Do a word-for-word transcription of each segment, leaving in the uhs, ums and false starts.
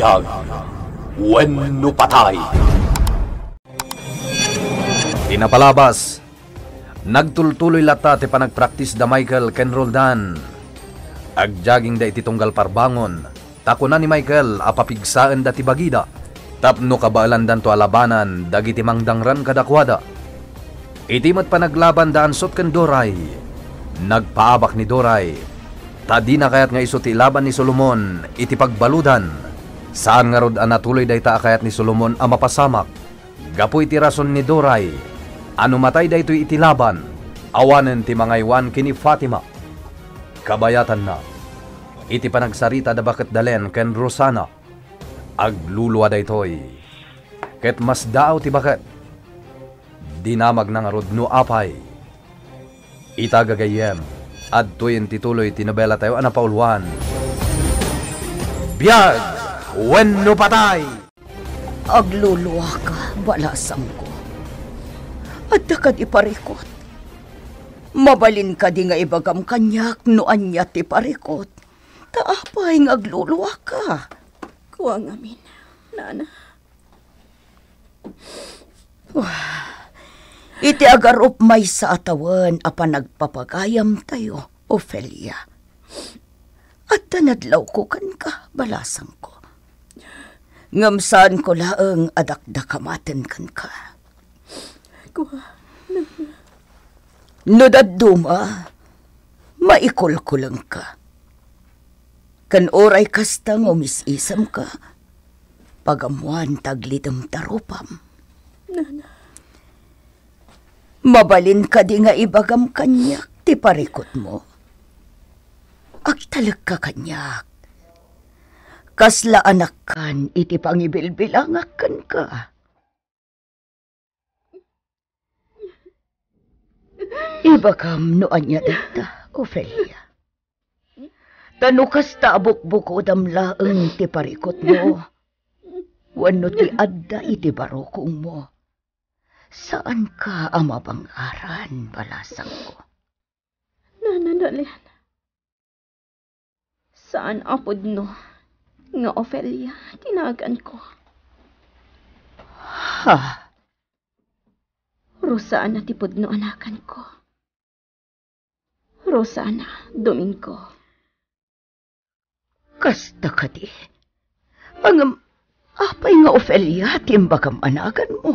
Biag wenno patay. Ti napalabas, nagtultuloy latta ti panagpraktis da Michael ken Roldan. Agjagingda iti tunggal parbangon, ta kuna ni Michael a papigsaenda ti bagida tapno kabaelandanto a labanan dagiti mangdangran kadakuada. Iti met panaglabanda ansot ken Doray, nagpaabak ni Doray, ta dina kayat nga isu ti ilaban ni Solomon iti pagbaludan. Saan ngarud a natuloy dayta a kayat ni Solomon a mapasamak, gapu iti rason ni Doray a no matay daytoy iti laban, awanen ti mangaywan ken ni Fatima. Kabayatanna, iti panagsarita da baket Dalen ken Rosana, aglulua daytoy, ket masdaaw ti baket. Dinamagna ngarud no apay. Ita gagayyem, adtoyen ti tuloy ti nobelatayo a napauluan, Biag wenno Patay! Agluluaka, balasangko. Adda kadi parikut? Mabalin kadi nga ibagam kaniak no ania ti parikut? Ta apay nga agluluaka? Kua ngamin, nana. Wah, iti agarup maysa a tawen a panagpapagayamtayo, Ofelia. Adda nadlawko kenka, balasangko. Ngem saanko laeng a dakdakamaten kenka. Kua, nana. No dadduma, maikulkulengka. Ken uray kasta nga umis-isemka, pagammoan ta aglidem ta rupam. Nana. Mabalin kadi nga ibagam kaniak ti parikutmo? Agtalekka kaniak. Kasla anakkan iti pangibilbilangak kenka. Ibagam no ania dayta, Ofelia. Ta no kasta a bukbukodam laeng ti parikutmo, wenno ti adda iti barukongmo, saanka a mabangaran, balasangko. Nana Dalen. Saan a pudno nga Ofelia ti naganko. Ha? Rosana ti pudno a naganko. Rosana Domingo. Kasta kadi? Ngem apay nga Ofelia ti imbagam a naganmo?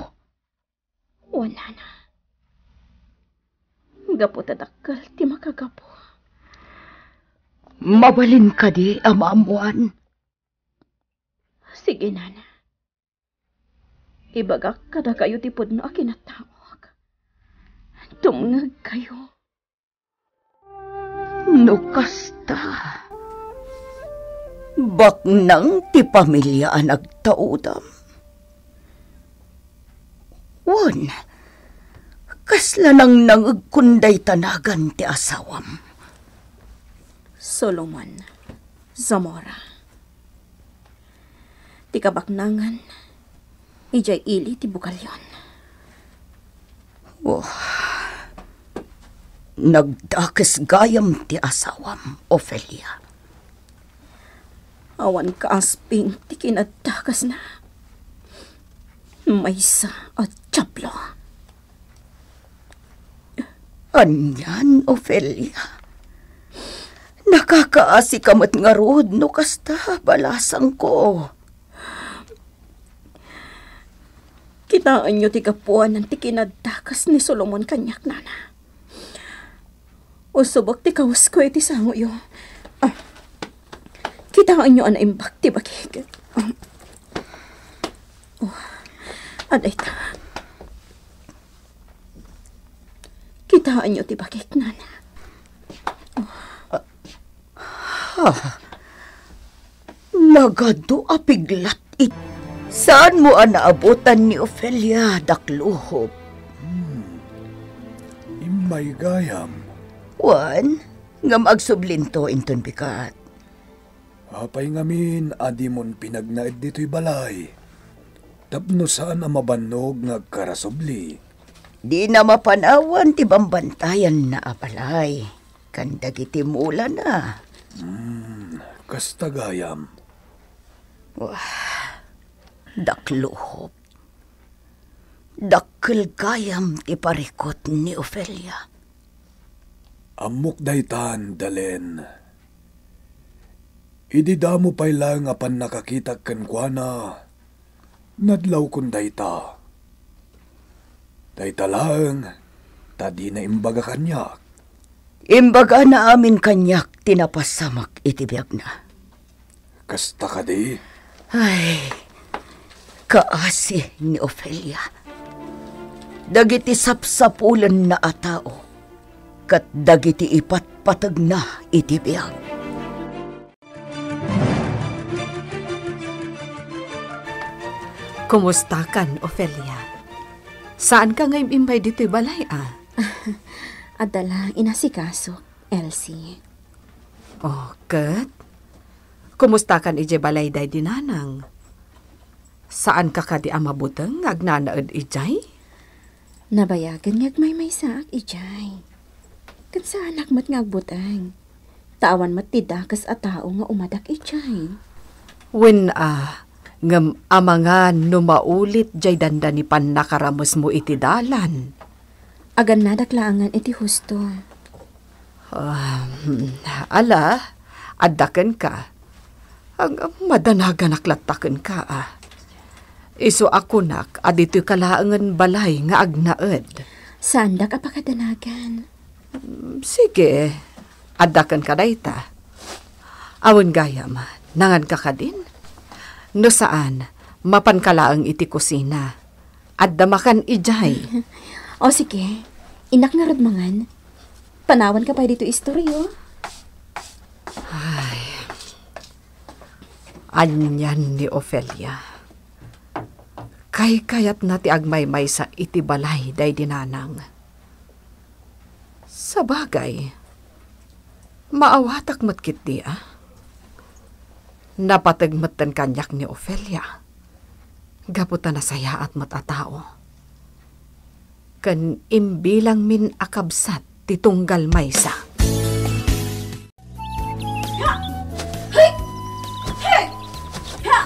Wen, nana. Gapu ta dakkel ti makagapu. Mabalin kadi a maammoan? Sige, nana. Ibagak kadakayo ti pudno a kinataok. Tumngegkayo. No kasta, baknang ti pamilia a nagtaudam. Wen, kasla nangnangegkon dayta nagan ti asawam? Solomon Zamora. Ti kabaknangan, idiay ili ti bugalyon. Oh, nagdakes gayam ti asawam, Ofelia. Awan kaasping ti kinadakesna. Maysa a diablo. Anian, Ofelia? Nakakaasika met ngarud no kasta, balasangko. Kitaenyo ti gapuanan ti kinadakes ni Solomon kaniak, nana. Usubek ti kawesko iti sangoyo. Ah, kitaenyo a naimbag ti bagik. Ah. Oh, adda ita. Kitaenyo ti bagik, nana. Ha? Nagadu a piglat it-, saanmo a naabutan ni Ofelia, dakluhop? Hmm. Immay gayam. Wen, ngem agsublinto inton bigat. Apay ngamin a dimon pinagnaed ditoy balay? Tapno saan a mabannog nga agkarasubli. Dina mapanawan ti bambantayanna a balay, ken dagiti mulana. Hmm, kasta gayam. Wah, dakluhop. Dakkel gayam ti parikut ni Ofelia. Ammok daytan, Dalen. Idi damo pay laeng a pannakakitak kenkuana, nadlawkon dayta. Dayta laeng ta dina imbaga kaniak. Imbagana amin kaniak ti napasamak iti biagna. Kasta kadi? Ay, kaasi ni Ofelia. Dagiti sapsapulenna a tao, ket dagiti ipatpategna iti biag. Kumustakan, Ofelia? Saanka nga im-immay ditoy balay, a? Adda la inasikaso, Elsie. Oh, ket? Kumustakan idiay balay daydi nanang? Saanka kadi a mabuteng nga agnanaed idiay? Nabayagen nga agmaymaysaak idiay. Ket saanak met nga agbuteng. Ta awan met ti dakes a tao nga umadak idiay. Wen a, ngem amangan no maulit diay dandani pannakaramesmo iti dalan. Agannadak laengen iti husto. Ah, hmm, ala, adda kenka. Ag-, madanaganak latta kenka, a. Isu a kunak a ditoyka laengen balay nga agnaed. Saandak a pakadanagan. Mm, sige, adda kenka dayta. Awan gayam, nanganka kadin? No saan, mapanka laeng iti kusina. Adda makan idiay. O, sige. Innak ngarud mangan. Panawanka pay ditoy istoryo. Ay. Anian ni Ofelia. Kaykayatna ti agmaymaysa iti balay daydi nanang. Sabagay, maawatak met ketdi, a? Napateg metten kaniak ni Ofelia. Gapu ta nasayaat met a tao. Ken imbilangmin a kabsat ti tunggal maysa.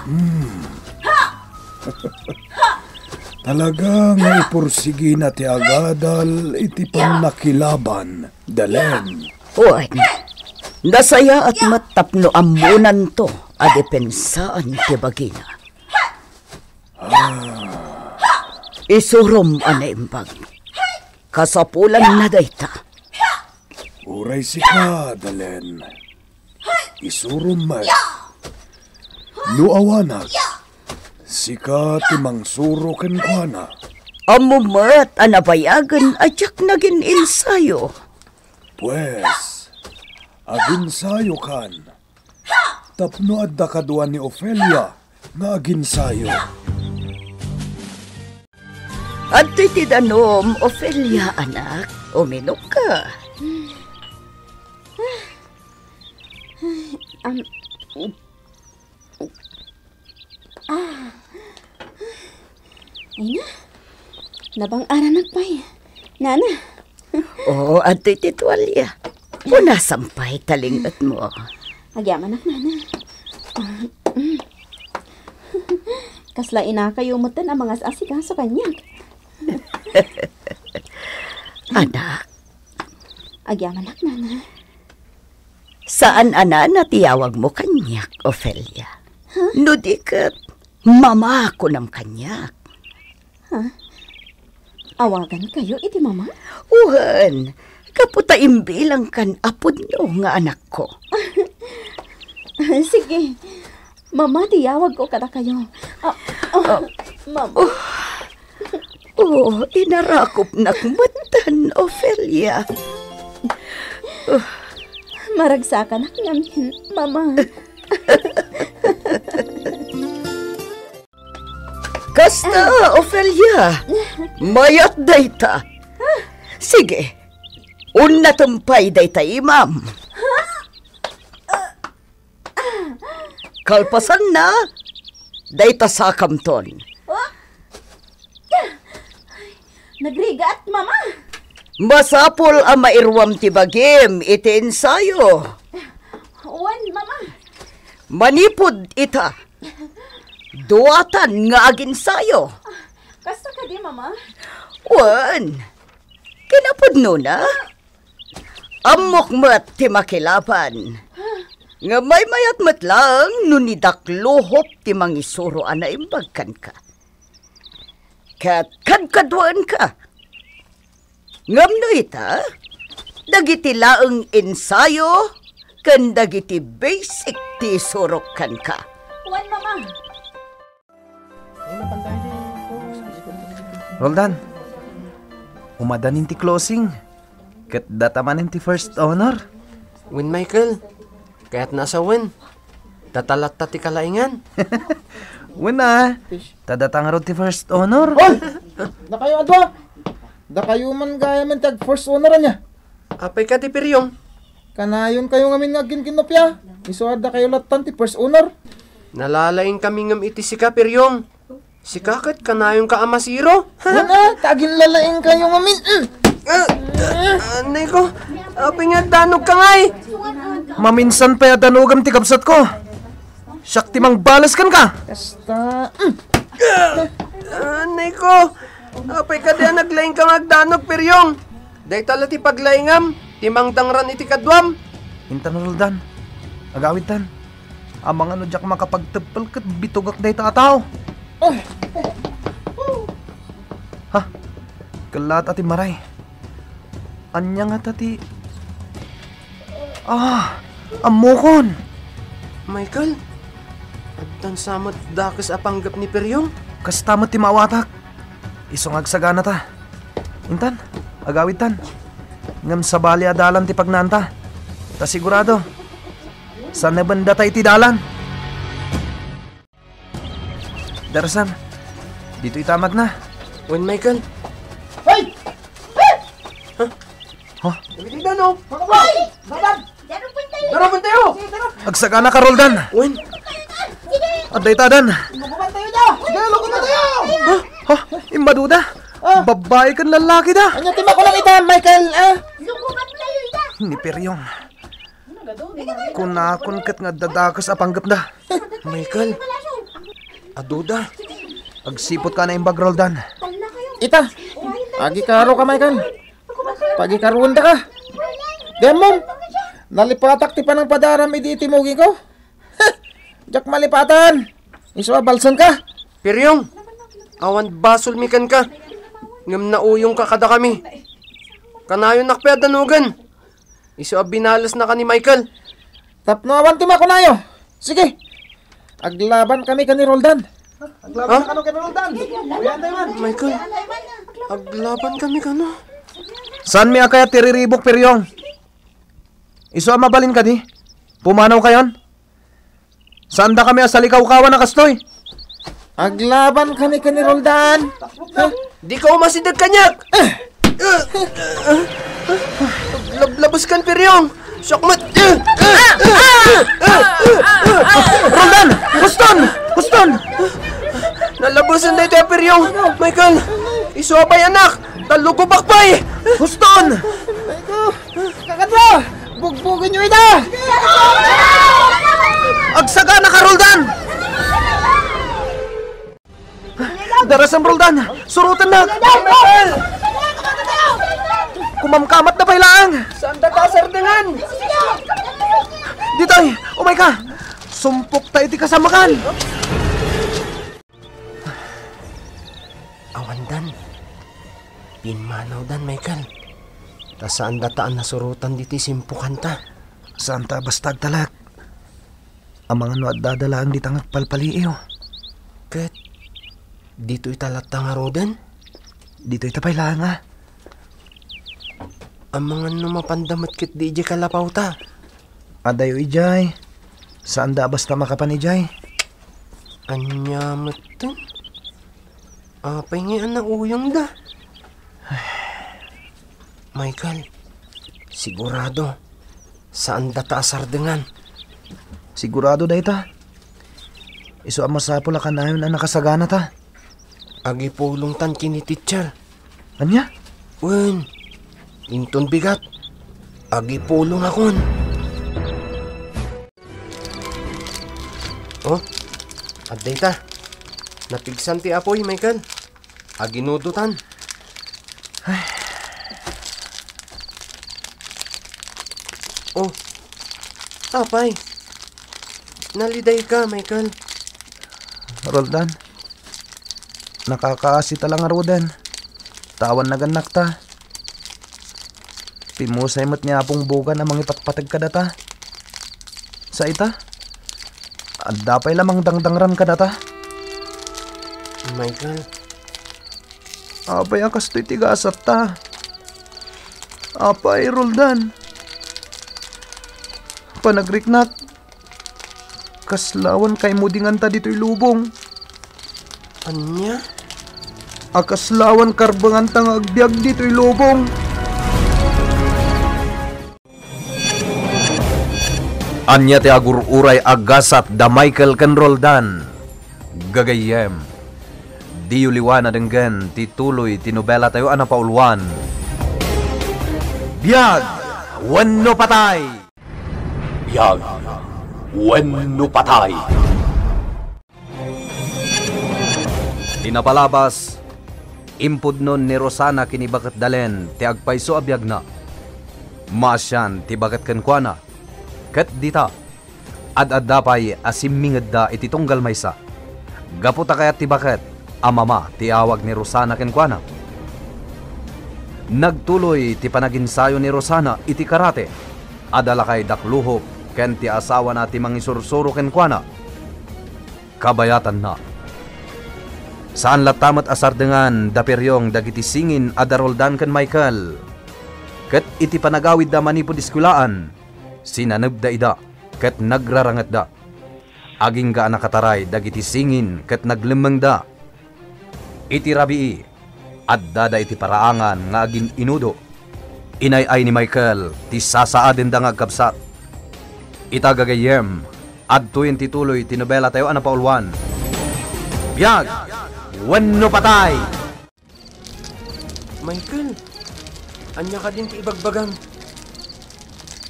Hmm. Talaga nga ipursigina ti agadal iti pannakilaban, Dalen. Wen, nasayaat met tapno ammonanto a depensaan ti bagina. Ah. Isurom a naimbag. Kasapulanna dayta. Uray sika, Dalen. Isurom met. No awanak, sika ti mangsuro kenkuana. Ammom met a nabayagen a diak nagin-ensayo. Pues, aginsayokan. Tapno adda kadua ni Ofelia nga aginsayo. Adtoy ti danom, Ofelia, anak. Uminumka. Am, ah. Ay na. Nabang-aranak pay, Nana. Oo, adtoy ti tuwalya. Punasan pay ti lingetmo. Agyamanak, Nana. Kasla inakayo metten a mangas-asikaso kaniak. Anak. Agyamanak, Nana. Saan a Nana ti yawagmo kaniak, Ofelia. Ha? No di ket, Mama, kunam kaniak. Ha? Awagankayo iti Mama? Wen, gapu ta imbilangkan a pudno nga anakko. Sige. Mama ti yawagko kadakayo. Ah, ah, Ah. Mama. Oh. Oh, inarakopnak metten, Ofelia. Maragsakanak ngamin, Mama. Kasta, Ofelia. Mayat dayta. Sige, unnatem pay dayta imam. Kalpasanna, dayta sakamton. Oh! Ay, nagrigat, Mama! Masapul a mairuam ti bagim iti ensayo. Wen, Mama. Manipud ita, Duatan nga aginsayo. Kasta kadi, Mama? Wen, kinapudnona. Ammok met ti makilaban. Nga maymayat met laeng no ni Dakluhop ti mangisuro a naimbag kenka. Ket kadkaduaenka. Ngem no ita, dagiti laeng ensayo ken dagiti basic ti isurok kenka. Wen, Mama. Roldan, umadanin ti closing. Ket data manen ti first honor. Wen, Michael, kayatna a sawen. Data latta ti kalaingan. Wen a, ta data ngarud ti first honor. Hoy! Dakayo a dua! Dakayo man gayamen ti ag-first honor ania? Apay kadi, Piryong? Kanayon kayo ngamin nga agkinkinopia. Isu a dakayo lattan ti first honor. Nalalaing kami ngem iti sika, Piryong. Sika ket kanayonka a masiro. Wen a, ta aginlalaing kayo ngamin. Mm. Ah, ah, anay ko. Apay nga danogka ngay? Maminsan pay a danogam ti kabsatko. Siak ti mangbales kenka. Kasta. Mm. Ah, anay ko. Apay kadi a naglaingka nga agdanog, Piryong? Dayta la ti paglaingam, ti mangdangran iti kaduam. Intan, Roldan. Agawidtan. Amangan no diak makapagteppel ket bitugak dayta a tao. Ha? Kellat a timmaray. Ania ngata ti, ah, ammokon. Michael, addan sa met dakes a panggep ni Piryong? Kasta met ti maawatak. Isu nga agsaganata. Intan, agawidtan. Ngem sabali a dalan ti pagnaanta. Ta sigurado, sanebendata iti dalan. Darasan, ditoy ta magna. Wen, Michael. Hoy! Ha? Dagiti dano! Hoy! Dadan! Darapuntayo! Agsagana ka, Roldan. Wen. Adda itadan. Luguban tayo da! Sige, luguban tayo! Ha? Ha? Immaduda? Ah. Babae ken lalaki da. Ania ti makulang ita, Michael, ah? Ni Piryong. Kunakon ket nga adda dakes a panggepda. Michael, aduda. Agsiput ka naimbag, Roldan. Ita, agikaro ka, Michael. Pagikaruendaka. Demon, nalipatak ti panangpadaram idi iti mugi ko. Diak malipatan. Isu a balsen ka. Piryong, awan basolmi kenka. Ngem nauyongka kadakami. Kanayonak pay a danogen. Isu a binalesnaka ni Michael. Tapno awan ti makunayo. Sige. Aglaban kami ken ni Roldan. Aglaban kano ken ni Roldan? Uyan tayo man. Michael, aglaban kami kano? Saanmi a kayat ti riribuk, Piryong? Isu a mabalin kadi? Pumanaw kayon? Saandakami a salikawkawan a kastoy? Aglaban kami ken ni Roldan. Dika umasideg kaniak! Lablabes kan, Piryong! Siak met! Roldan! Huston! Huston! Nalabesen daytoy a Piryong! Michael! Isu a pay, anak! Talugobak pay! Huston! Kakadwa! Bugbugen yo ida! Agsagana ka, Roldan! Darasan, Roldan! Surotennak! Kumamkamatda pay laeng! Saanda ta sardengan! Ditoy! Umayka! Sumpokta iti kasamakan! Awandan. Pimmanawdan, Michael. Ta saandata a nasurotan ditoy simpokanta. Saanta a basta agtalek. Amangan no addada laeng dita nga agpalpalii, o. Ket ditoy ta latta ngaruden? Ditoy ta pay laeng, a. Amangan no mapanda met ketdi idiay kalapawta? Adayo idiay. Saanda a basta makapan idiay. Ania metten? Apay ngay a nauyongda? Michael, sigurado, saandata a sardengan. Sigurado dayta. Isu a masapul a kanayon a nakasaganata. Agipulongtan ken ni teacher. Ania? Wen, inton bigat, agipulongakon. O, adda ita. Napigsan ti apuy, Michael. Aginudotan. Ay. Oh, apay. Nalidayka, Michael. Roldan, nakakaasi ta la ngaruden. Ta awan nagannakta. Pimmusay met ni Apong Bogan a mangipatpateg kadata. Sa ita, adda pay la mangdangdangran kadata. Michael. Apay a kastoy ti gasatta? Apay, Roldan. Panagriknak. Kasla awan kaimudinganta ditoy lubong. Ania? A kasla awan karbenganta nga agbiag ditoy lubong. Ania ti agur-uray a gasat da Michael ken Roldan? Gagayyem, diyo liwan a denggen ti tuloy ti nobelatayo a napauluan, Biag wenno Patay! Biag wenno patay. Ti napalabas, impudnon ni Rosana ken ni Baket Dalen ti agpayso a biagna. Maasian ti Baket kenkuana, ket dita, ad-adda pay a simmingedda iti tunggal maysa. Gapu ta kayat ti Baket a mama ti awag ni Rosana kenkuana. Nagtuloy ti panaginsayo ni Rosana iti karate. Adda lakay dakluhop ken ti asawana ti mangisursuro kenkuana. Kabayatanna. Saan latta met a sardengan da Periong dagiti singin a da Roldan ken Michael. Ket iti panagawidda manipud eskuelaan, sinanebda ida ket nagrarangetda. Agingga a nakataray dagiti singin ket naglemmengda. Iti rabii, addada iti paraangan nga agin-inudo. Inay-ay ni Michael ti sasaadenda nga agkabsat. Ita gagayyem, adtoyen ti tuloy ti nobelatayo a napauluan. Biag wenno patay! Michael, ania kadin ti ibagbagam?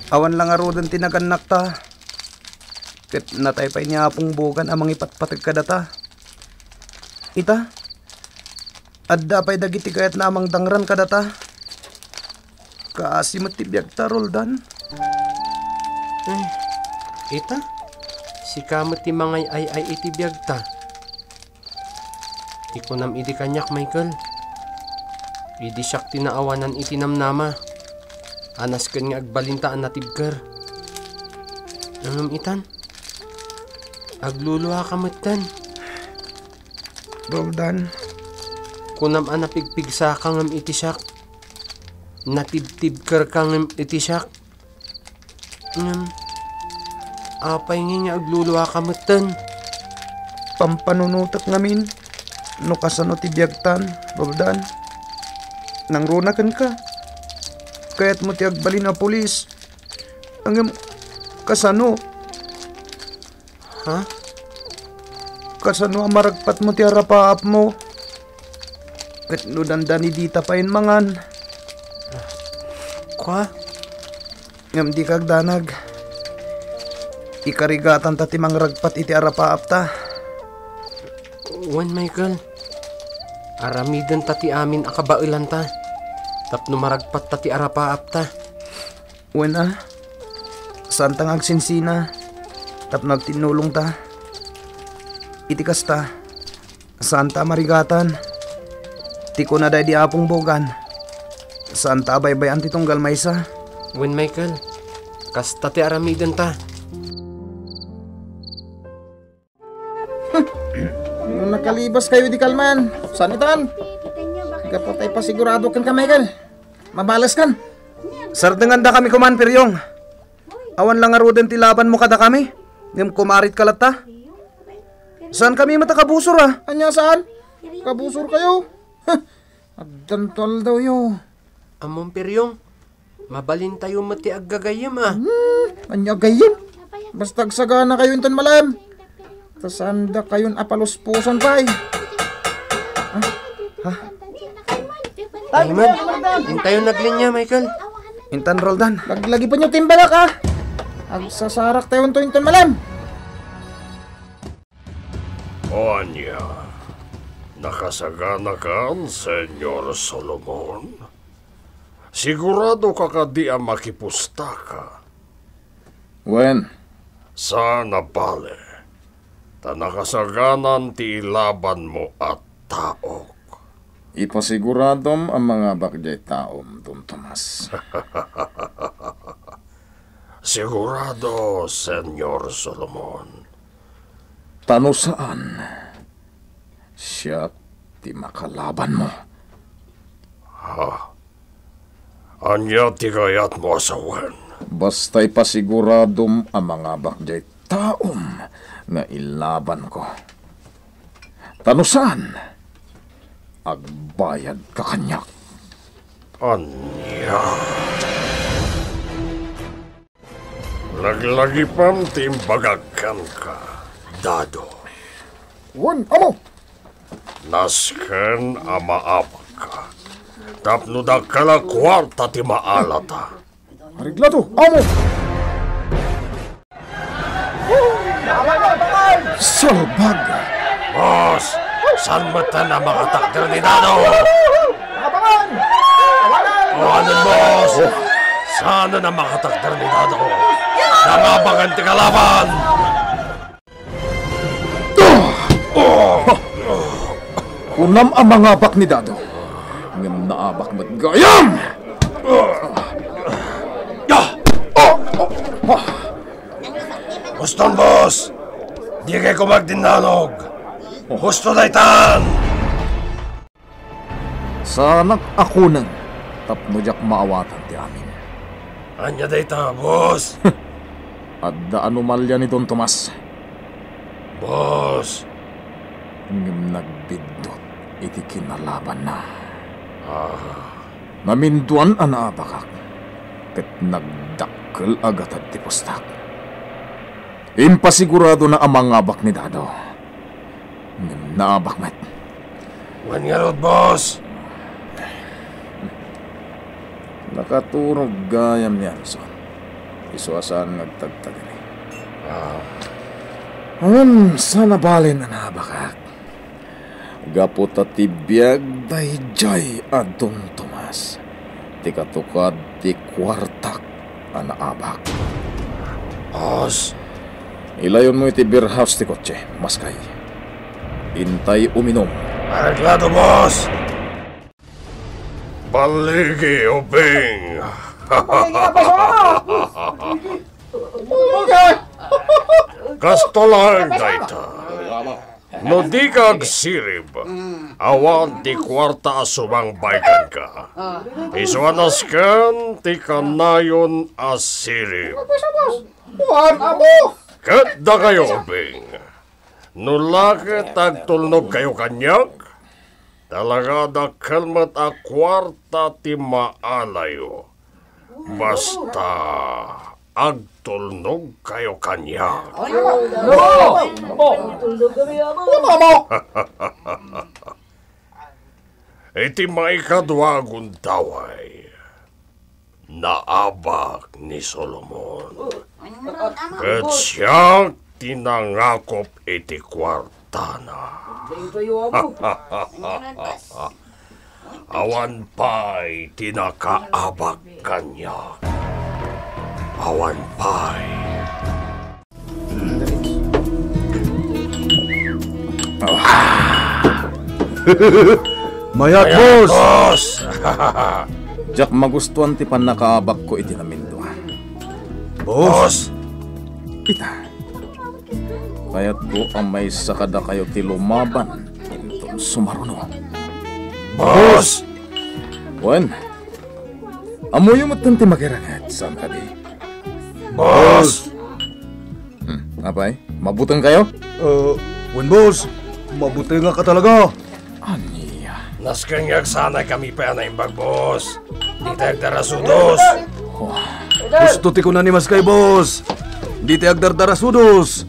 Awan la ngaruden ti nagannakta. Ket natay pay ni Apong Bogan a mangipatpateg kadata. Ita, adda pay dagiti kayatna a mangdangran kadata. Kaasi met ti biagta, Roldan. Ay, ita, sika met ti mangay-ay-ay iti biagta. Ti kunam idi kaniak, Michael, idi siak ti naawanan iti namnama a nasken nga agbalinta a natibker. Ngem itan, agluluaka metten. Roldan. Kunam a napigpigsaka ngem iti siak. Natibtibkerka ngem iti siak. Ngem, apay ngay nga agluluaka metten? Pampanunotek ngamin no kasano ti biagtan, Roldan. Nangruna kenka. Kayatmo ti agbalin a pulis. Ngem, kasano? Ha? Kasano a maragpatmo ti arapaapmo? Ket no dandani dita payen mangan? Kua? Ngem dika agdanag. Ikarigatanta ti mangragpat iti arapaapta. Wen, Michael. Aramidenta ti amin a kabaelanta tapno maragpatta ti arapaapta. Wen a, saanta nga agsinsina tapno agtinnulongta. Iti kasta, saanta a marigatan. Ti kuna daydi Apong Bogan, saanta a baybay-an ti tunggal maysa. Wen, Michael, kasta ti aramidenta. Nakalibaskayo idi kalman. Saan itan? Gapu ta ipasigurado kenka, Michael. Mabalaskan. Sardengandakami koman, Periong. Awan la ngaruden ti labanmo kadakami. Ngem kumaritka latta. Saankami met a kabusor, a? Ania saan? Kabusorkayo? Addanto aldawyo. Ammom, Periong, mabalintayo met ti aggagayyem, a. Hmm, ania gayyem? Basta agsaganakayo inton malem. Ta saandakayon a paluspusan pay. Ha? Ha? Ay, man, intayon naglinya, Michael. Intan, Roldan. Laglagipenyo ti imbalak, a. Agsasaraktayon to inton malem. O ania, Nakasaganakan, Señor Solomon? Siguradoka kadi a makipustaka? Wen. Saan a bale, ta nakasaganan ti ilabanmo a taok. Ipasiguradom a mangabak diay taom, Don Tomas. Sigurado, Señor Solomon. Ta no saan, siak ti makalabanmo. Ha? Ania ti kayatmo a sawen? Basta ipasiguradom a mangabak diay taom nga ilabanko. Ta no saan, agbayadka kaniak. Ania? Laglagipem ti imbagak kenka, Dado. Wen, amo. Nasken a maabakka tapno dakkel a kuarta ti maalata. Areglado, amo. Salbag! Boss, saan metten a makatakder ni Dado? Abangan! Awanen, boss! Oh. Saan a makatakder ni Dado? Nangabakan ti kalaban! Kunam a mangabak ni Dado, ngem naabak met gayam! Huston, boss! Dikay koma agdinnalog! Husto daytan! Saanak a kuneng tapno diak maawatan ti amin. Ania dayta, boss? Adda anomalia ni Don Tomas. Boss. Ngem nagbiddut iti kinalabanna. Ah. Naminduan a naabakak, ket nagdakkel a gatad ti pustak. Impasiguradona a mangabak ni Dado. Ngem naabak met. Wen ngarud, boss. Nakaturog gayam ni Anson. Isu a saan nga agtagtagari. Ah. Ngem, saan a balen a naabakak. Gapu ta ti biag daydiay a Don Tomas ti katukad ti kuartak a naabak. Boss. Ilayonmo iti beer house ti kotse, maskay. Intay uminum. Areglado, boss! Balligi, Ubing! Kasto laeng dayta. No dika agsirib, awan ti kuarta a sumangbay kenka. Isu a nasken ti kanayon a sirib. Kuan, amo! Ket dakayo, Ubing, no la ket agtulnogkayo kaniak, talaga dakkel met a kuarta ti maalayo. Basta, agtulnogkayo kaniak. Ay, no! No! Tulnog kami, amo. Amo! Iti maikadua a gundaway, naabak ni Solomon. Ket siak ti nangakop iti kuartana. Awan pay ti nakaabak kaniak. Awan pay. Mayat, boss! Diak magustuan ti pannakaabakko iti namindua. Boss! Ita, kayatko a maysa kadakayo ti lumaban inton sumaruno. Boss! Wen, ammoyo metten ti makiragad, saan kadi? Boss! Hmm, apay? Mabuteng kayo? Uh, wen, boss. Mabutengak a talaga. Ania? Nasken nga agsanay kami pay a naimbag, boss. Di tayo agdarasudos. Oh. Husto ti kuna ni Maskay, boss. Di tayo agdardarasudos.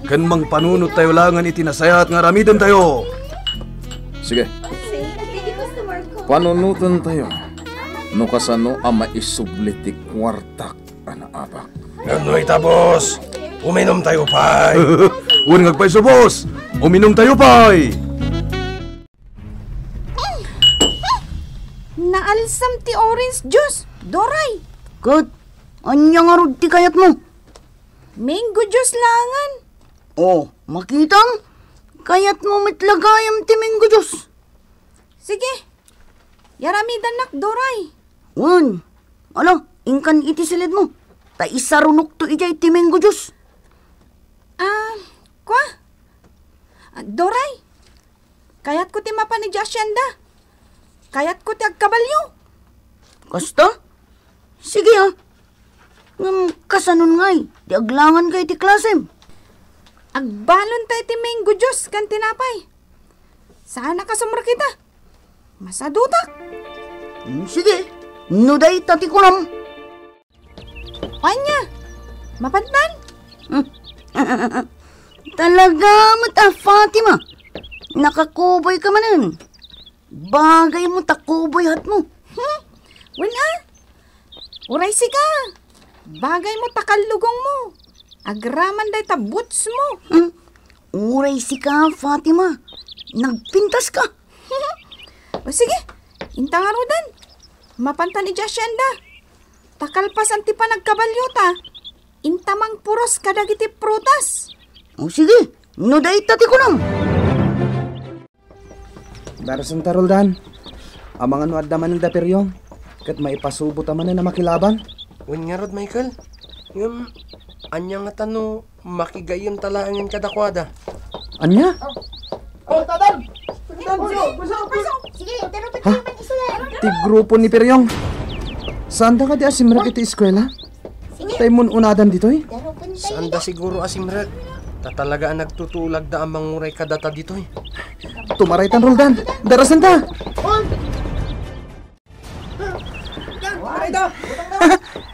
Ken mangpanunot tayo laengen iti nasayaat nga aramiden tayo. Sige. Panunoten tayo no kasano a maisubli ti kuartak a naabak. Ngem no ita, boss, uminum tayo pay. Wen nga agpayso, boss. Uminum tayo pay. Sam ti orange juice, Doray. Ket, ania ngarud ti kayatmo? Mango juice laengen. O, makitam? Kayatmo met la gayam ti mango juice? Sige. Yaramidannak, Doray. Wen. Ala, inkan iti silidmo. Ta isarunokto idiay ti mango juice. Ah, kua? Ah, Doray, kayatko ti mapan idiay asyenda. Kayatko ti agkabalio. Kasta? Sige, a. Ngem kasanon ngay ti aglanganka iti klasem? Agbalonta iti mango juice ken tinapay. Saan a kasumrek ita. Masadutak. Hmm, sige. No dayta ti kunam. Ania? Mapantan? Talaga met a, Fatima. Nakakuboy ka manen. Bagay mo ta kuboy hatmo. Hmm? Wen a? Uray sika. Bagay mo ta kallugong mo. Agraman dayta boots mo. Hmm? Uray sika, Fatima. Nagpintas ka. O sige, inta ngaruden. Mapantan idiay asyenda. Ta kalpasan ti panagkabaliota, inta mangpuros kadagiti prutas. O sige, no dayta ti kunam. Darasenta, Roldan. Amangan no adda manen da Periong, ket maipasubota manen a makilaban. Wen ngarud, Michael. Ngem, ania ngata no makigayyemta laengen kadakuada? Ania? Oh, Tadan! Sige, pero Ha? Ti grupo ni Periong. Saanda kadi a simrek iti eskuela? Tay mun-unadan ditoy? Saanda siguro a simrek. Ta talaga a nagtutulagda a manguray kadata ditoy. Tumaraytan, Roldan. Darasenta.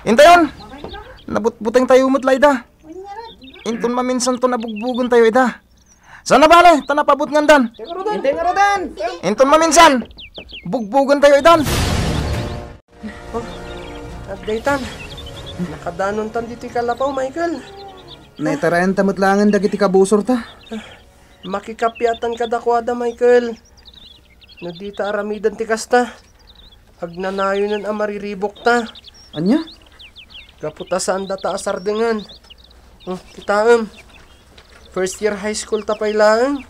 Intayon. Nabutbuteng tayo met layda. Inton maminsan to nabugbugen tayo ida. Sana bale, ta napabutngandan. Intayon ngaruden. Inton maminsan, bugbugen tayo idan. Oh, agdaytan. Nakadanontan ditoy kalapaw, Michael. Naitarayanta met laengen dagiti kabusorta. Makikapiatan kadakuada, Michael. No dita aramiden ti kasta, agnanayonen a mariribukta. Ania? Gapu ta saandata a sardengen. Hmm, kitaem. First year high school ta pay laeng,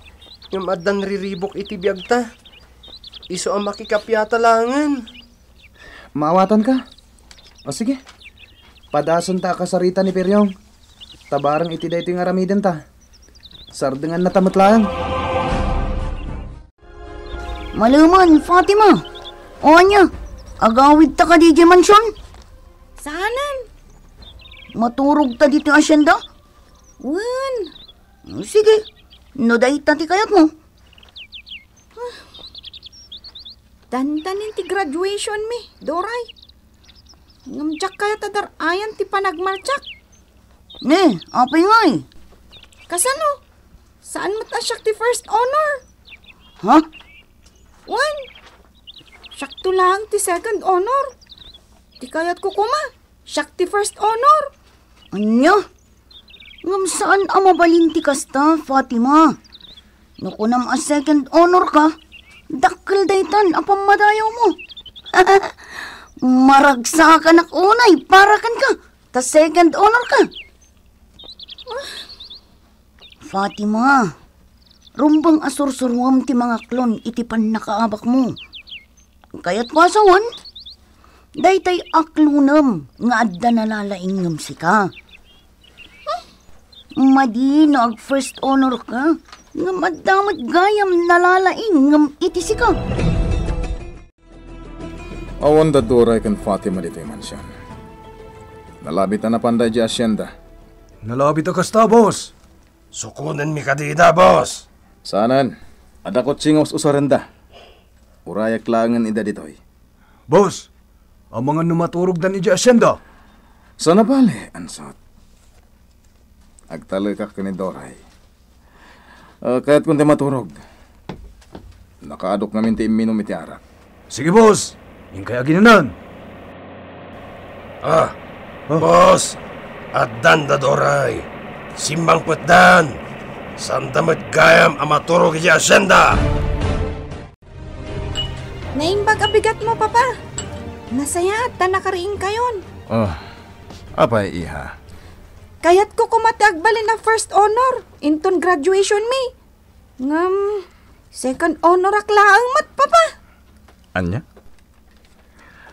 ngem addan riribuk iti biagta. Isu a makikapiata laengen. Maawatanka? O sige. Padasenta a kasarita ni Periong. Tabareng iti daytoy nga aramidenta. Sardengannata met laeng. Malemen, Fatima. O ania, agawidta kadi idiay mansion? Saanen. Maturogta ditoy asyenda? Wen. Sige, no dayta ti kayatmo. Dandanin ti graduation mi, Doray. Ngem diak kayat a dar-ayan ti panagmaltiak. Ne, apay ngay? Kasano? Saan met a siak ti first honor? Ha? Wen, siakto laeng ti second honor. Ti kayatko koma, siak ti first honor. Ania? Ngem saan a mabalin ti kasta, Fatima. No kunam a second honor ka, dakkel daytan a pammadayawmo. Maragsakanak unay para kenka, ta second honor ka. Fatima, rumbeng a sursuruem ti mangaklon iti pannakaabakmo. Kayatko a sawen, daytay aklonem nga adda nalalaing ngem sika. Madi no ag first honor ka, ngem adda met gayam nalalaing ngem iti sika. Awan da Doray ken Fatima ditoy mansion. Nalabit a napanda idiay asyenda. Nalabit a kasta, boss. Sukonenmi kadi ida, boss. Saanen, adda kotsi nga us-usarenda. Urayak laengen ida ditoy. Boss, amangan no maturogdan idiay asyenda? Sana bale, ansot. Agtalekak ken ni Doray. Ah, kayatkon ti maturog. Nakaadok ngamin ti imminum iti arak. Sige, boss. Inkay aginanan. Ah, ah, boss, addan da Doray. Simmangpetdan. Sanda met gayam a maturog iti asyenda. Naimbag a bigatmo, Papa. Nasayaat ta nakariingkayon. Oh, apay, iha? Kayatko koma ti agbalin a first honor inton graduation mi. Ngem, second honor ak laeng met, Papa. Ania?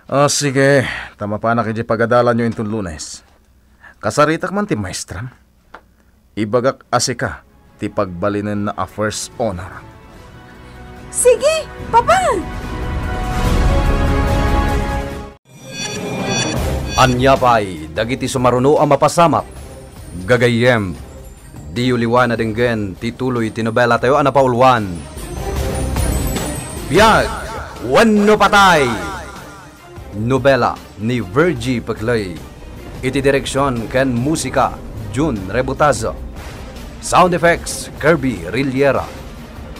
Ah, sige, ta mapanak iti pagadalanyo inton Lunes. Kasaritak man ti maestram. Ibagak a sika ti pagbalinenna a first honor. Sige, Papa! Ania pay dagiti sumaruno a mapasamak? Gagayyem, diyo liwan a denggen ti tuloy ti nobelatayo a napauluan, Biag wenno Patay! Nobela ni Virgie Peclay. Iti direksion ken musika, Jun Rebutazo. Sound effects, Kirby Rillera.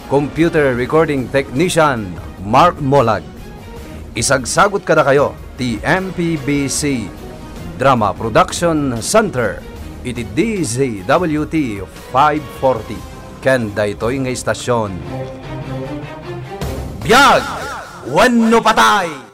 Computer recording technician, Mark Molag. Isagsagut kadakayo ti M P B C Drama Production Center iti D Z W T five forty ken daytoy nga istasyon. Biag wenno patay!